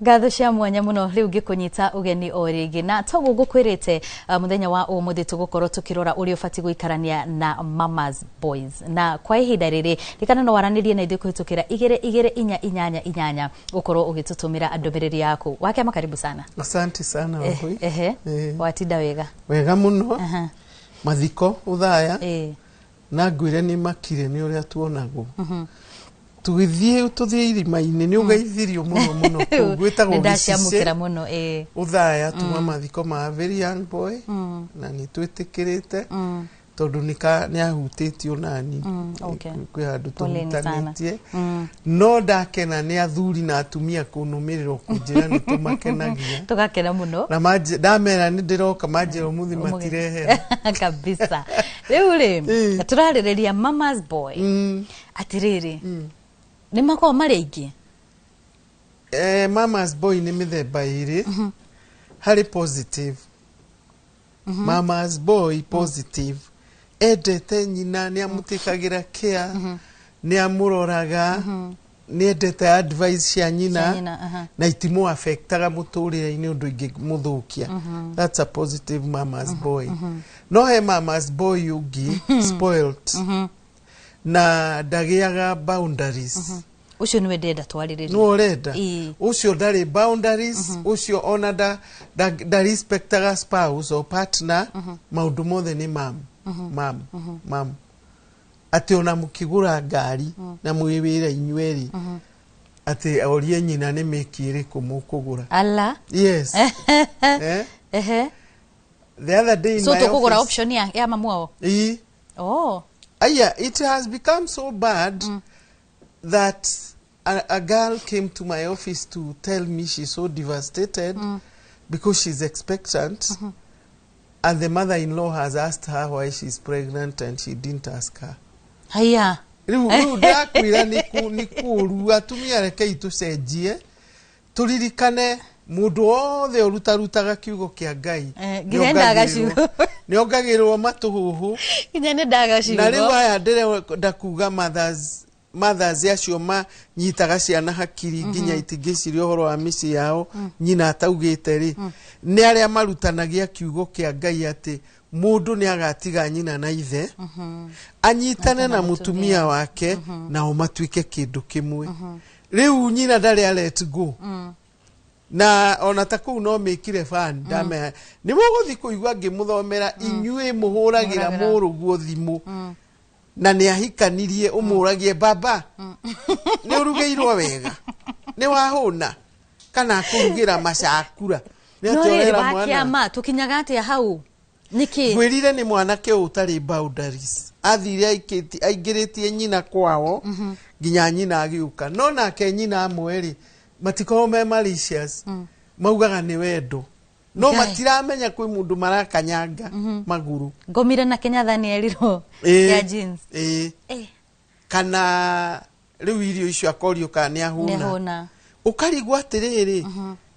Ngatho cia mwanya muno riu ngikunyita ugeni o ringi na toguo ngukwirite, muthenya wa umuthi tugukorwo tukirora uria ubati guikarania na mamas boys. Na kwa ihinda riri rikana no waranirie na ithuĩ kuhitukira 22488 ukorwo ugitutumira ndumiriri yaku. Wakema, karibu sana. Asante sana, Wambui. Ehe. Watinda wega? Wega muno. Mathiko uthaya na ngwire nĩ makire nĩ ũrĩa tuonagwo tũgĩthiĩ tũthiĩ irima-inĩ, nĩ ũgeithirio mũno mũno kũu gwĩtagwo nĩ ndaciamũkĩra Gĩcice. Mũno, ĩĩ. Uthaya tuma mathiko ma very young boy na nĩ twĩtĩkĩrĩte tondũ nĩ ahutĩtio nani. Kwĩ handũ Poleni sana. tũhutanĩtie, no ndakena nĩ athuri na atumia kũnũmĩrĩrwo kũnjĩra nĩ tũmakenagia. Tũgakena mũno. Na ndamera nĩ ndĩroka, manjĩra ũmũthĩ matirehera. Kabisa. Rĩu rĩ, tũrarĩrĩria mamas boy. Atĩrĩrĩ, nĩ makoragwo marĩ aingĩ? Mamas boy nĩ mĩthemba ĩrĩ. Harĩ positive mamas boy. Positive endete nyina, nĩ amũtĩkagĩra care, nĩ amũroraga, nĩ endete advice cia nyina, cia nyina, aha. Na itimũ affectaga mũtũrĩre-inĩ ũndũ ingĩmũthũkia. That's a positive mamas boy. No he mamas boy ũngĩ spoilt na ndagĩaga boundaries. Ũcio nĩwe ndĩrenda twarĩrĩrie. No ũrenda? Ĩĩ. Ũcio ndarĩ boundaries, ũcio ona nda respectaga spouse or partner. Maũndũ mothe nĩ mam, mam, mam, atĩ ona mũkĩgũra ngari na mwĩ wĩra inyuerĩ, atĩ orie nyina nĩ mĩki ĩrĩkũ mũkũgũra. Ala. Yes, eh? Ehe. The other day in so my tũkũgũra office, option ya mamu wao? Ĩĩ. Oh. Aya, it has become so bad that a girl came to my office to tell me she's so devastated because she's expectant and the mother-in-law has asked her why she's pregnant and she didn't ask her. Haya. Rĩu ndakwĩra nĩ kũũru. Atumia, rekei tũcenjie, tũririkane mũndũ wothe ũrutarutaga kiugo kĩa Ngai nginya ndaga ciugo. nĩongagĩrĩrwo matũhũhũ. Nginya nĩ ndaga ciugo. Na rĩu aya ndĩrenda kuga mothers acio manyitaga ciana hakiri nginya itingĩciria ũhoro wa mĩciĩ yao nyina ataugĩte rĩ, nĩ arĩa marutanagia kiugo kĩa Ngai atĩ mũndũ nĩ agatiga nyina na ithe anyitane na mũtumia wake nao matuĩke kĩndũ kĩmwe. Rĩu nyina ndarĩ a let go na ona ta kũu no mĩkire fan ndamea nĩ mũgũthiĩ kũigua ngĩmũthomera inyuĩ mũhũragĩra mũhũragĩra. Mũrũguo thimũ na nĩ ahikanirie, ũmũragie, "Baba, nĩ ũrugĩirwo wega? Nĩ wahũna?" kana akũrugĩra macakura. Nĩ no atĩ rĩrĩ ũrera mwana. Wakĩama tũkinyaga atĩa hau, nĩkĩ? Ngwĩrire nĩ mwanake ũyũ ũtarĩ boundaries, athire aingĩrĩtie nyina kwao nginya nyina agĩũka. No nake nyina amwe rĩ, matikorwo me malicious, maugaga nĩ wendo, no Ngai. matiramenya kwĩ mũndũ marakanyanga magũrũ. Ngomire na Kenyatta nĩ erirwo Ĩĩ, ya jeans. Ĩĩ. Kana rĩu irio icio akorio kana nĩ nĩ ahũna. Hũna. Ũkarigwo atĩrĩrĩ,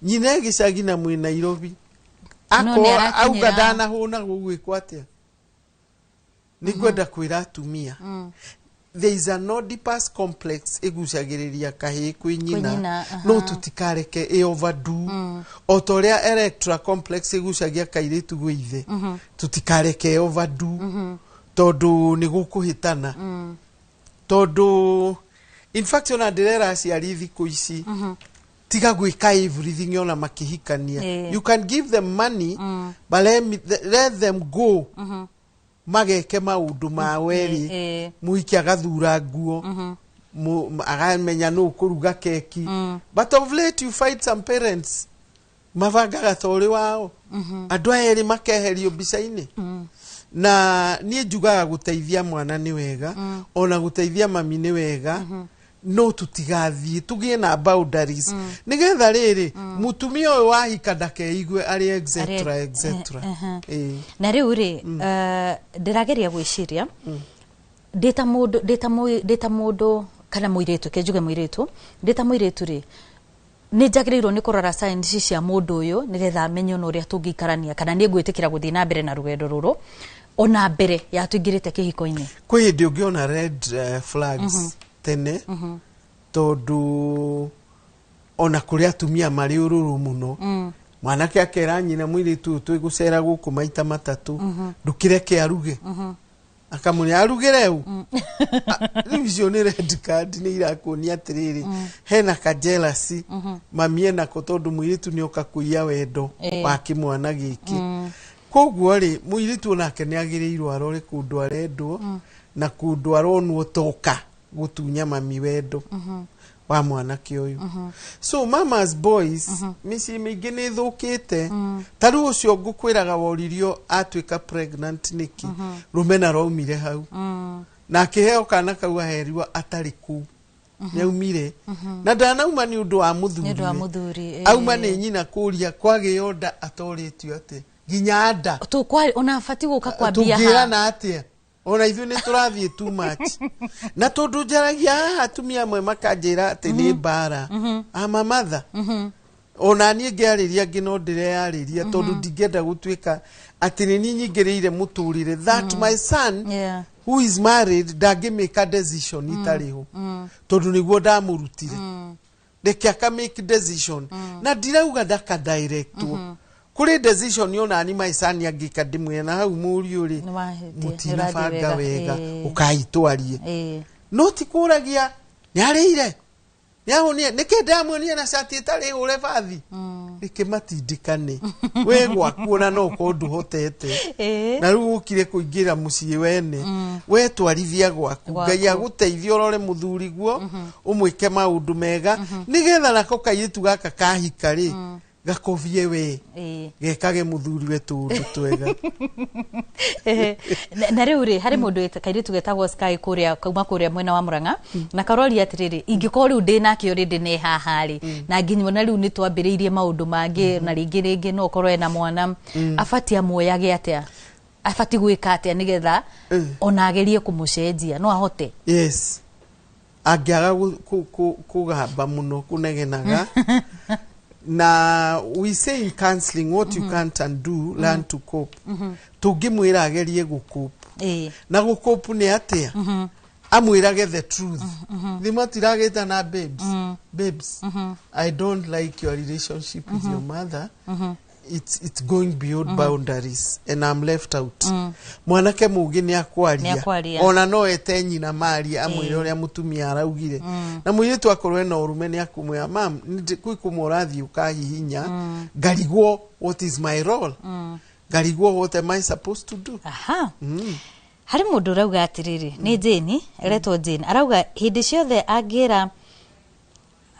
nyina e gĩcagi na mwĩ Nairobi. No Akorwo nĩ arakinyĩra. auga ndanahũna, gũgwĩkwo atĩa? Nĩ ngwenda kwĩra atumia, there is an Oedipus complex ĩgucagĩrĩria kahĩĩ kwĩ nyina. Nyina, no tũtikareke ĩ overdo, o ta ũrĩa Electra complex ĩgucagia kairĩtu gwĩ ithe. Tũtikareke ĩ overdo tondũ nĩ gũkũhĩtana, tondũ in fact ona ndĩrera aciari thikũ ici, tiga gwĩka everything ona makĩhikania. You can give them money, but let them go mageke maũndũ mao erĩ. Mũhiki agathura nguo, agamenya nũ ũkũruga keki. But of late you find some parents mabangaga ta ũrĩ wao, andũ aya erĩ makeherio mbica-inĩ. Na niĩ njugaga gũteithia mwana nĩ wega, ona gũteithia mami nĩ wega, no tũtigathiĩ, tũgĩe na boundaries nĩgetha rĩrĩ mũtumia ũyũ wahika ndakeigue arĩ etc etc. Ĩĩ. Na rĩu rĩ, ndĩrageria gwĩciria ndĩ ta mũndũ, ndĩ ta mũndũ kana mũirĩtu, ke njuge mũirĩtu, ndĩ ta mũirĩtu rĩ, nĩ njagĩrĩirwo nĩ kũrora signs ici cia mũndũ ũyũ nĩgetha menye ona ũrĩa tũngĩikarania kana nĩ ngwĩtĩkĩra gũthiĩ na mbere na rũgendo rũrũ ona mbere ya tũingĩrĩte kĩhiko-inĩ. Kwĩ hĩndĩ ũngĩona red flags tene, tondũ Ona kũrĩ atumia marĩ ũrũrũ mũno. Mwanake akera nyina, mũirĩtu ũyũ twĩgũcera gũkũ maita matatũ, ndũkĩreke aruge. Akamũria arugĩre ũ? Rĩu icio nĩ red card, nĩ irakuonia atĩrĩrĩ, hena ka jealousy mami enako, tondũ mũirĩtu nĩ oka kũiya wendo wa kĩmwana gĩkĩ. Koguo rĩ, mũirĩtu onake nĩ agĩrĩirwo arore kũndũ arendwo na kũndũ aronwo toka gũtunya mami wendo wa mwanake ũyũ. So mamas boys, mĩciĩ mĩingĩ nĩ ĩthũkĩte. Ta rĩu ũcio ngũkwĩraga woririo atuĩka pregnant nĩkĩ, rũmena rwaumire hau na akĩheo kana kau, aherirwo atarĩ kũu. Nĩ aumire na ndanauma nĩ ũndũ wa Nĩ ũndũ wa mũthuri. Mũthuri. Auma nĩ nyina kũria kwagĩo nda atorĩtio atĩ nginya nda. Tũkwa ona bati gũka kwambia ha. Tũngĩrana atĩa? Ona ithuĩ nĩ tũrathiĩ too much, na tondũ njaragia haha atumia amwe makanjĩra atĩ nĩ mbara ama matha. Ona niĩ ngĩarĩria angĩ no ndĩreyarĩria, tondũ ndingĩenda gũtuĩka atĩ nĩ niĩ nyingĩrĩire mũtũrĩre that my son who is married ndangĩmĩka decision itarĩ ho, tondũ nĩguo ndamũrutire. Reke aka make decision, na ndirauga ndaka directwo kũrĩ decision. Onani my son angĩka, ndĩmwĩre na hau, mũriũ rĩ, Nĩ wahĩtia, mũtinabanga nĩ ũrathiĩ wega, wega. Ũkaitwarie. No ti kũragia nĩ arĩire, nĩ ahũnire, nĩkĩ ndamuonia na cati ĩtarĩ hũre bathi, rĩke matindĩkane. We gwaku ona no ũkorwo ndũhotete, na rĩu ũkire kũingĩra mũciĩ wene, we twarithia gwaku. Gwaku. Ngai agũteithia ũrore mũthuri guo, ũmwĩke maũndũ mega, nĩgetha nako kairĩtu gaka kahika rĩ, gakobie we, gekage mũthuri we tũũndũ twega. Na rĩu rĩ, harĩ mũndũ kairĩtu getagwo Sky kũrĩa kauma kũrĩa mwena wa Murang'a, na karoria atĩrĩrĩ, ingĩkorwo rĩu ndĩ nake already nĩ haha rĩ, na nginyona rĩu nĩ twambĩrĩirie maũndũ mangĩ, na rĩngĩ rĩngĩ no ũkorwo ena mwana, abatiĩ amuoyage atĩa? Abatiĩ gwĩka atĩa nĩgetha ona agerie kũmũcenjia? No ahote? Yes, angĩaga kũgamba mũno, kũnegenaga. Na we say in counseling, what you can't undo, learn to cope. Tũngĩmwĩra agerie gũcope. Na gũcope nĩ atĩa? Amwĩrage the truth. Thĩ matiragĩta na babes, babes, I don't like your relationship with your mother. It's going beyond boundaries and I'm left out. Mwanake mũũgĩ nĩ akwaria. Nĩ akwaria. Ona no ete nyina maria, amwĩre ũrĩa mũtumia araugire. Na mũirĩtu akorwo ena ũrume, nĩ akũmwĩra, mam, kwĩ kũmwe ũrathiĩ ũkahihinya, ngarigwo what is my role, ngarigwo what am I supposed to do. Aha, harĩ mũndũ ũrauga atĩrĩrĩ, nĩ Jane, aretwo Jane, arauga hĩndĩ ciothe angĩra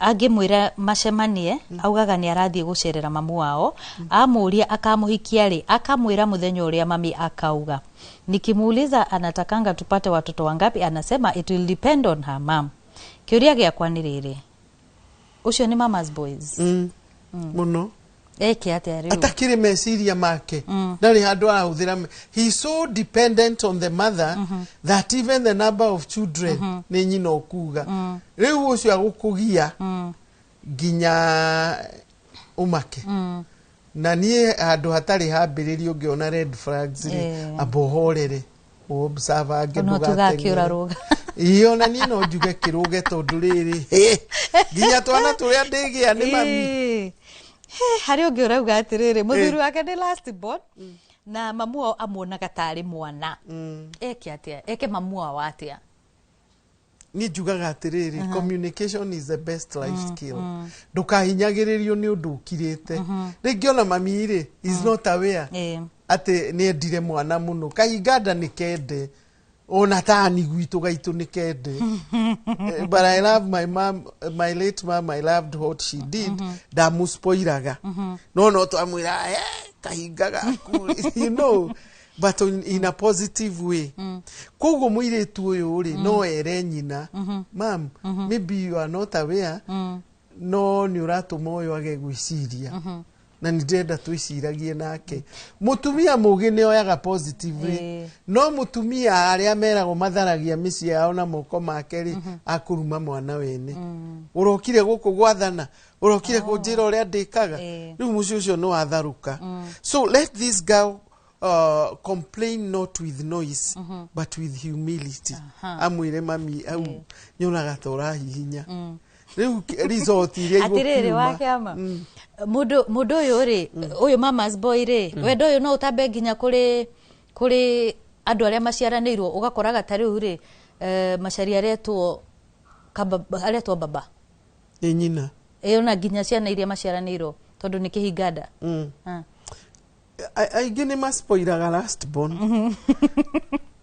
angĩmwĩra macemanie, augaga nĩ arathiĩ gũcerera mamu wao. Amũria akamũhikia rĩ, akamwĩra mũthenya ũrĩa mami akauga. Nikimuuliza anatakanga tupate watoto wangapi, anasema it will depend on her mom. Kĩũria gĩakwa nĩ rĩrĩ, ũcio nĩ mama's boys? Mũno. Eke atĩa rĩu? Atakĩrĩ meciria make, ndarĩ handũ arahũthĩra. He is so dependent on the mother that even the number of children nĩ nyina ũkuga. Rĩu ũcio agũkũgia nginya ũmake. Na niĩ handũ hatarĩ hambĩrĩrio ngĩona red flags rĩ, amba ũhorere, observe angĩ. No tuga akĩũra Ndũgateng'ere. Rũga. Ĩĩ, ona niĩ no njuge kĩrũge, tondũ rĩrĩ, hĩ, nginya twana tũrĩa ndĩgĩa nĩ mami. Ĩĩ. He, harĩ ũngĩ ũrauga atĩrĩrĩ, mũthuri wake nĩ last born na mamu wao amuonaga tarĩ mwana. Eke atĩa? Eke mamu wao atĩa? Niĩ njugaga atĩrĩrĩ, communication is the best life skill. Ndũkahinyagĩrĩrio nĩ ũndũ ũkirĩte. Rĩngĩ ona mami rĩ is not aware atĩ nĩ endire mwana mũno. Kahinga nda nĩ kende, ona tani gwitũ gaitũ nĩ kende. But I love my mom, my late mom. I loved what she did. Ndamũspoiraga, no twamwĩra, "Eh, kahinga gaku," but in a positive way. Koguo mũirĩtu ũyũ rĩ, no ere nyina, mam, maybe you are not aware, no nĩ ũratũma ũyũ age gwĩciria, na nĩ ndĩrenda twĩciragie nake. Mũtumia mũgĩ nĩ oyaga positively. No mũtumia arĩa meragwo matharagia mĩciĩ yao na moko make rĩ, akũruma mwana wene, ũrokire gũkũ gwathana, ũrokire kũnjĩra ũrĩa ndĩkaga. Rĩu mũciĩ ũcio nĩ watharũka. So let this girl complain not with noise but with humility. Amwĩre, mami, au nyonaga ta ũrahihinya. Rĩu result iria Atirĩrĩ, igũkiuma. Wa kĩama, mũndũ ũyũ rĩ, ũyũ mama's boy rĩ, wendo ũyũ no ũtambe nginya kũrĩ andũ arĩa maciaranĩirwo, ũgakoraga ta rĩu rĩ, Macari aretwo aretwo baba. Nĩ nyina. Ĩyo na nginya ciana iria maciaranĩirwo, tondũ nĩ kĩhinganda. Ah. Aingĩ nĩ maspoiraga last born,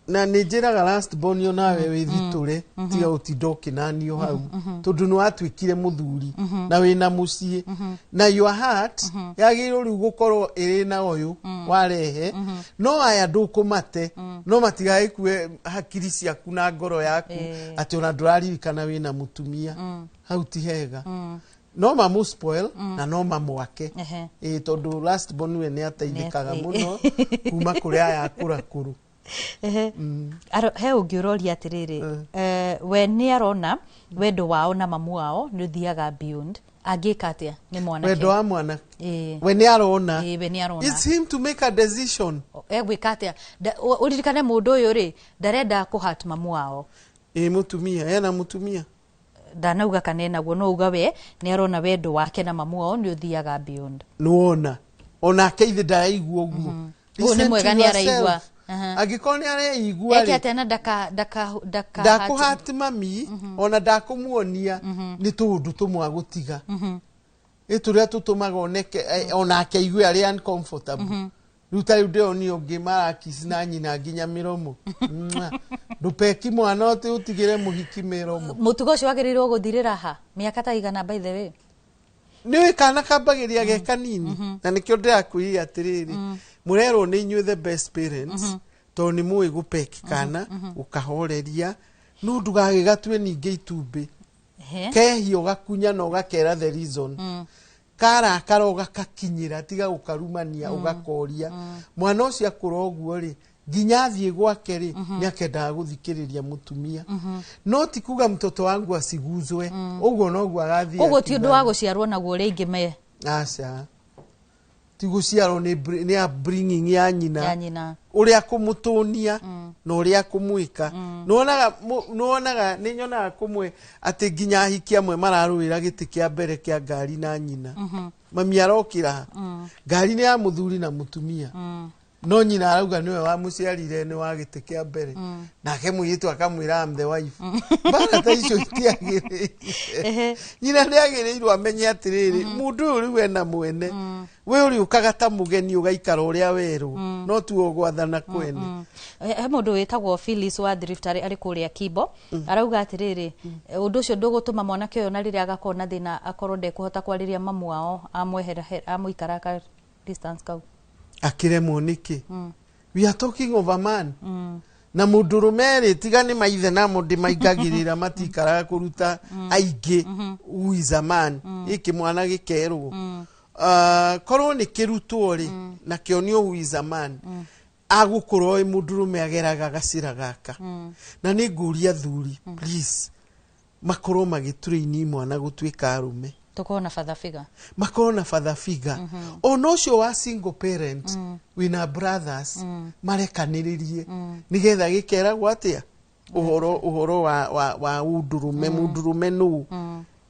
na nĩ njĩraga last born onawe wĩthitũre, tiga ũtinda ũkĩnanio hau, tondũ nĩ watuĩkire mũthuri na wĩna mũciĩ, na your heart yagĩrĩirwo rĩu gũkorwo ĩrĩ na ũyũ warehe. No aya ndũkũmate, no matigagĩkue hakiri ciaku na ngoro yaku, atĩ ona ndũraririkana wĩna mũtumia. Hau ti hega. No mamũ spoil na no mamwake. Ĩĩ, tondũ last born we nĩ ateithĩkaga mũno kuma kũrĩ aya akũrakũrũ. Ehe. He ũngĩ ũroria atĩrĩrĩ, we nĩ arona wendo wao na mamu wao nĩ ũthiaga beyond, angĩka atĩa nĩ mwanake? Wendo wa mwana? Ĩĩ. We nĩ arona? Ĩĩ, we nĩ arona. It's him to make a decision. Egwĩka atĩa? Ũririkane mũndũ ũyũ rĩ, ndarenda kũhat mamu wao. Ĩ mũtumia, ena mũtumia? Ndanauga kana enaguo, no uga we nĩ arona wendo wake na mamu wao nĩ ũthiaga beyond. Nĩwona onake ithe ndaraigua ũguo. Ũyũ nĩ Listen mwega, to nĩ araigua. yourself. Angĩkorwo nĩ areigua Eke rĩ, atĩa na ndaka ndakũhati mami, ona ndakũmuonia nĩ tũũndũ tũmwe agũtiga, ĩ tũrĩa tũtũmaga oneke, onake aigue arĩ uncomfortable. Rĩu ta rĩu ndĩronio ũngĩ marakisi na nyina nginya mĩromo. Mwah. Ndũpeki mwana ũtĩ ũtigĩre mũhiki mĩromo. Mũtugo ũcio wagĩrĩirwo gũthirĩra ha mĩaka ta igana, by the way? Nĩ kana kambagĩria ge kanini, na nĩkĩo ndĩrakwĩrire atĩrĩrĩ, mũrerwo nĩ inyuĩ the best parents, tondũ nĩ mũĩ gũpeki kana gũkahoreria, no ndũgagĩgatue ningĩ itumbĩ. Kehia ũgakunya na ũgakera the reason, karakara ũgakakinyĩra, tiga gũkarumania, ũgakoria. Mwana ũcio akũra ũguo rĩ, nginya athiĩ gwake rĩ, nĩ akendaga gũthikĩrĩria mũtumia. No ti kuga mtoto wangu asiguzwe, ũguo noguo agathiĩ. Koguo ti ũndũ wa akiugaga. gũciarwo naguo ũrĩa ingĩ me Aca, ti gũciarwo, nĩ upbringing ya nyina. Ya nyina. Ũrĩa kũmũtũnia na ũrĩa kũmwĩka. Nĩwonaga nĩwonaga, nĩ nyonaga kũmwe atĩ nginya ahiki amwe mararũĩra gĩtĩ kĩa mbere kĩa ngari na nyina. Mami arokĩra ha ngari nĩ ya mũthuri na mũtumia, no nyina arauga nĩwe wamũciarire, nĩ wa gĩtĩ kĩa mbere, nake mũirĩtu akamwĩra, "I'm the wife." Mbara ta icio itiagĩrĩire. Nyina nĩ agĩrĩirwo amenye atĩrĩrĩ, mũndũ ũyũ rĩu ena mwene, we ũrĩũkaga ta mũgeni ũgaikara ũrĩa werwo, no tuo gwathana kwene. He mũndũ wĩtagwo Phyllis wa Thrift arĩ kũrĩa Kibo, arauga atĩrĩrĩ, ũndũ ũcio ndũgũtũma mwanake ũyũ na rĩrĩa agakorwo na thĩna akorwo ndekũhota kwarĩria mamu wao, amwehera amũikara ka distance kau? Akĩremwo nĩkĩ? We are talking of a man. Na mũndũrũme rĩ, tiga nĩ maithe namo ndĩmaingagĩrĩra, matikaraga kũruta aingĩ. Who is a man? Gĩkĩ mwana gĩkerwo, korwo nĩ kĩrutwo rĩ, na kĩonio who is a man, agũkorwo ĩ mũndũrũme ageraga gacĩra gaka. Na nĩ ngũria thuri, please, makorwo magĩtũrĩini mwana gũtuĩka arũme. Tũkorwo na father figure. Makorwo na father figure, ona ũcio wa single parent wĩna brothers, marekanĩrĩrie nĩgetha gĩkeragwo atĩa ũhoro wa ũndũrũme, mũndũrũme nũ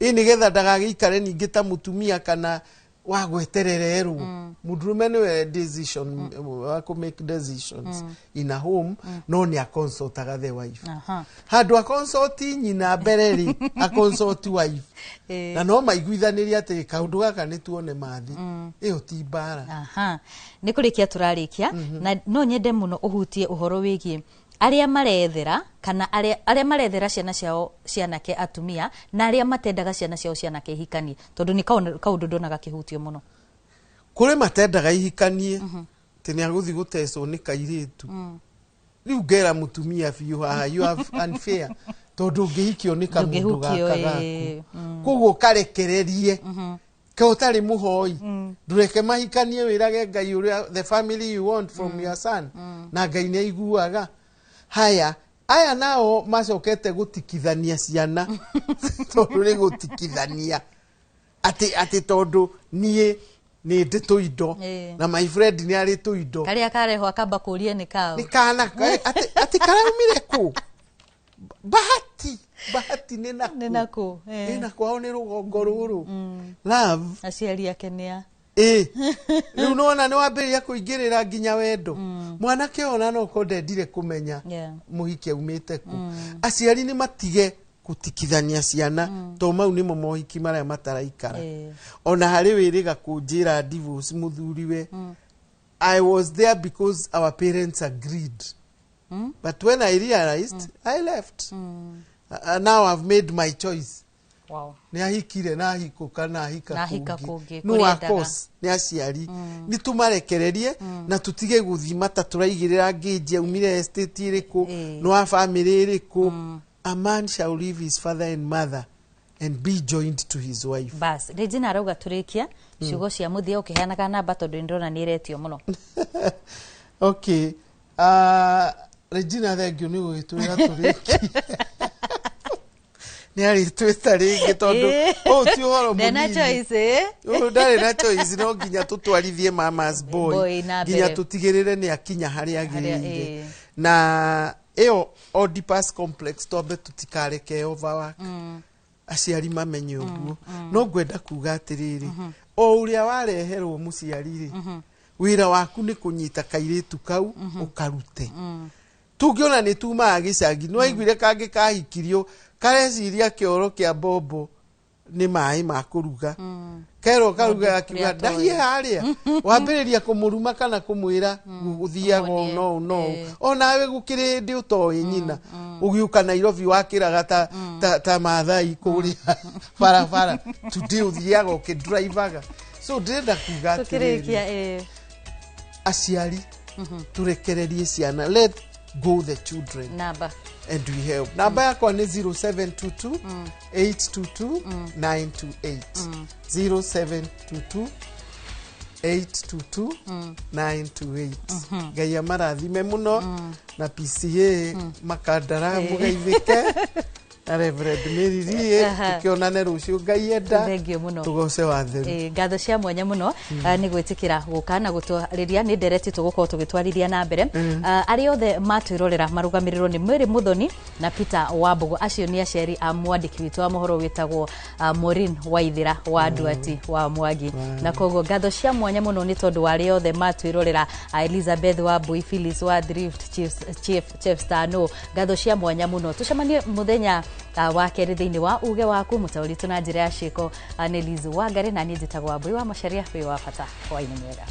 ĩ, nĩgetha ndagagĩikare ningĩ ta mũtumia kana wa gweterererwo. Mũndũrũme nĩwe decision wa kũ make decisions in a home, no nĩ aconsultaga the wife. Handũ aconsult nyina mbere rĩ, aconsult wife. Na no maiguithanĩrie atĩ kaũndũ gaka nĩ tuone mathi, ĩyo ti mbara. Aha, nĩ kũrĩkia tũrarĩkia, na no nyende mũno ũhutie ũhoro wĩgiĩ arĩa marethera, kana arĩa marethera ciana ciao cianake atumia, na arĩa matendaga ciana ciao cianake ihikanie, tondũ nĩ kaũndũ ndonaga kĩhutio mũno. Kũrĩ matendaga ihikanie atĩ nĩ agũthiĩ gũtecwo nĩ kairĩtu. Rĩu ngera mũtumia biũ haha, you have unfair, tondũ ũngĩhikio nĩ kamũndũ Ndũngĩhukio, gaka gaku, koguo karekererie ke ũtarĩ mũhoi, ndũreke mahikanie, wĩrage Ngai ũrĩa the family you want from your son, na Ngai nĩ aiguaga. Haya, aya nao macokete gũtikithania ciana, tondũ nĩ gũtikithania atĩ tondũ niĩ nĩ ndĩ tũindo na my friend nĩ arĩ tũindo. Karĩa karehwo akamba kũria nĩ kaũ. Nĩ kana atĩ karaumire kũ bahati. Bahati nĩ Nĩ nakũ? nakũ, eh. Ĩ, na kwao nĩ rũgongo rũrũ. Love. Aciari ake nĩa? Ĩ, rĩu nona nĩ wambĩrĩria kũingĩrĩra nginya wendo. Mwanake ona no korwo ndendire kũmenya mũhiki aumĩte kũ. Aciari nĩ matige gũtikithania ciana, to mau nĩmo mohiki marĩa mataraikara. Ona harĩ wĩrĩga kũnjĩra divorce mũthuriwe, I was there because our parents agreed, but when I realized, I left. Now I've made my choice. Nĩ ahikire na ahikũka na ahika Na ahika kũngĩ, no kũrĩa wa endaga. course nĩ aciari nĩ tũmarekererie na tũtige gũthima ta tũraigĩrĩra ngĩnji aumire estate ĩrĩkũ, nĩ wa family ĩrĩkũ. A man shall leave his father and mother and be joined to his wife. Bas, Regina arauga tũrĩkia ciugo cia mũthia ũkĩheanaga namba, tondũ nĩ ndĩrona nĩ ĩretio mũno. Okay, Regina, thank you nĩ gũgĩtwĩra tũrĩkie. Nĩ arĩtwĩta rĩngĩ, tondũ ũyũ ti ũhoro Ndena mũnini. choice, eh? Ũyũ ndarĩ na choice, no nginya tũtwarithie mama's boy, Boy na nginya mbere. tũtigĩrĩre nĩ akinya harĩa agĩrĩire. Na ĩyo Oedipus complex, twambe tũtikareke overwork, aciari mamenye ũguo. No ngwenda kuga atĩrĩrĩ, o ũrĩa wareherwo mũciari rĩ, wĩra waku nĩ kũnyita kairĩtu kau ũkarute. Tũngĩona nĩ tumaga gĩcagi, nĩ waiguire kangĩ kahikirio kareciria kĩoro kĩa mbombo nĩ maĩ ma kũruga, kerwo karuga, akiuga Ũrĩa atoĩ. Ndahie harĩa wambĩrĩria kũmũruma kana kũmwĩra gũthiaga ũũ no ũũ no ũũ. Onawe gũkĩrĩ hĩndĩ ũtoĩ nyina ũgĩũka Nairobi wakĩraga ta Mathai kũrĩa barabara, today ũthiaga ũkĩdrivaga. So ndĩrenda kuga atĩrĩrĩ, Tũkĩrĩkia, eh. aciari tũrekererie ciana, let go the children Namba. And we help. Namba yakwa nĩ 0722 822 928, 0722 822 928. Ngai amarathime mũno na PCA Makandara, mũgeithĩke na Reverend Mary Rie. Tũkĩonane rũciũ Ngai enda. Thank you mũno. Tũgoce watheru. Ngatho cia mwanya mũno nĩ gwĩtĩkĩra gũka na gũtwarĩria nĩ ndereti tũgũkorwo tũgĩtwarithia na mbere. Arĩa othe matwĩrorera marũgamĩrĩrwo nĩ Mary Muthoni na Peter Wambugu, acio nĩ aciari a mwandĩki witũ wa mohoro wĩtagwo Maureen Waithĩra wa Nduati wa Mwangi. Na koguo ngatho cia mwanya mũno nĩ tondũ wa arĩa othe matwĩrorera, Elizabeth wa Mbui, Phyllis wa Thrift, Chief Stano, ngatho cia mwanya mũno. Tũcemanie mũthenya wa kerĩ thĩinĩ wa uge waku. Mũtaũri witũ na njĩra ya ciĩko nĩ Liz Wangari, na niĩ njĩtagwo Wambui wa Macharia. Wĩ wa bata, hwainĩ mwega.